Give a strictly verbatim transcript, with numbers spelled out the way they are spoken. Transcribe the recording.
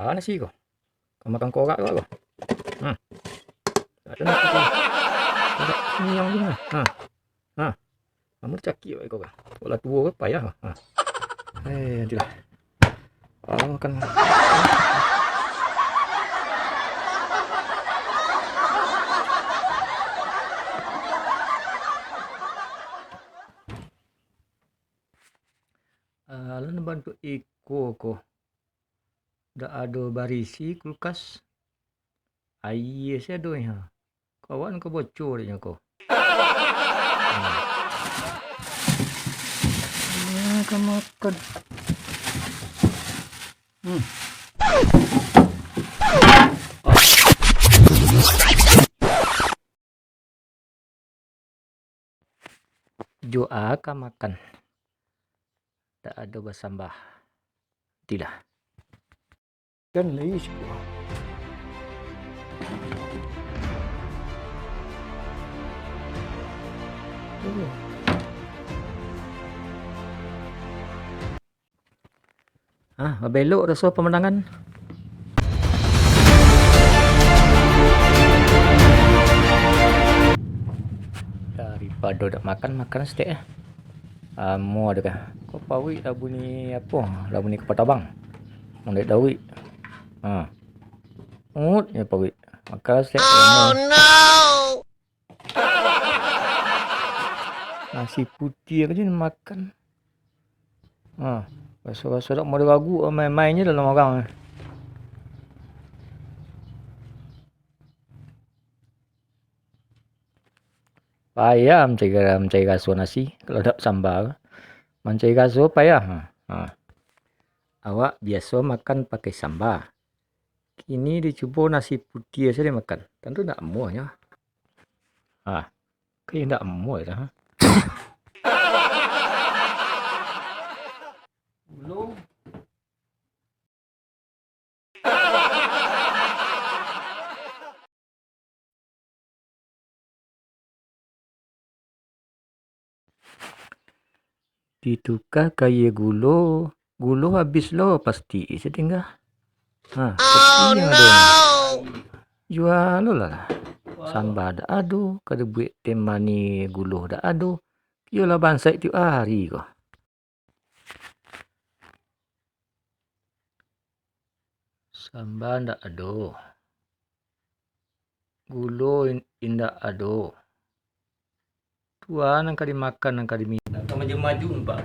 Panas sih ko. Kau makan korak ko. Hmm. Tak ada nak tu. Korak kenyang tu nah. Ha. Ha. Kamu cakik baik kau kan. Kau lah tua ke payah. Ha. Eh, nantilah. Kalau makan. Alah, bantuak iko ko. Dak ado barisi kulkas. Aia se adonyo. Kawan ka bocor inyo ko. Nah, ka makan. Hmm. Jo a ka makan. Dak ado basambah. Tilah. Kan lai siko. Ah, babelok raso pamandangan. Daripado dak makan, makan saketek ah. Amuah dek ah. Ko paruik lah bunyi apo? Lah bunyi kapalo tabang. Mandek Daud. Ha. Ut nyo paruik. Makan saketek. Oh no. Nasi putiah aja makan. Ha, raso-raso dak mau diragu, main-main je dalam urang. Payah mancari, mancari raso nasi, kalau dak samba. Mancari raso payah. Ha. Awak biaso makan pakai samba. Kini dicubo nasi putiah sajo dimakan. Tantu ndak amuahnyo. Ha. Kok indak amuah dah, ha? Gulo. Dituka ka aia gulo, gulo abih lo pasti, satingga. Ha, pasti nan ado. Jua lo lah. Samba dak ado, ka dibuek teh manih gulo dak ado. Iyolah bansaik tiok ari ko. Samba ndak ado. Gulo in-, indak ado. Tuah nan ka dimakan, nan ka diminum. Ka maju-maju, Pak.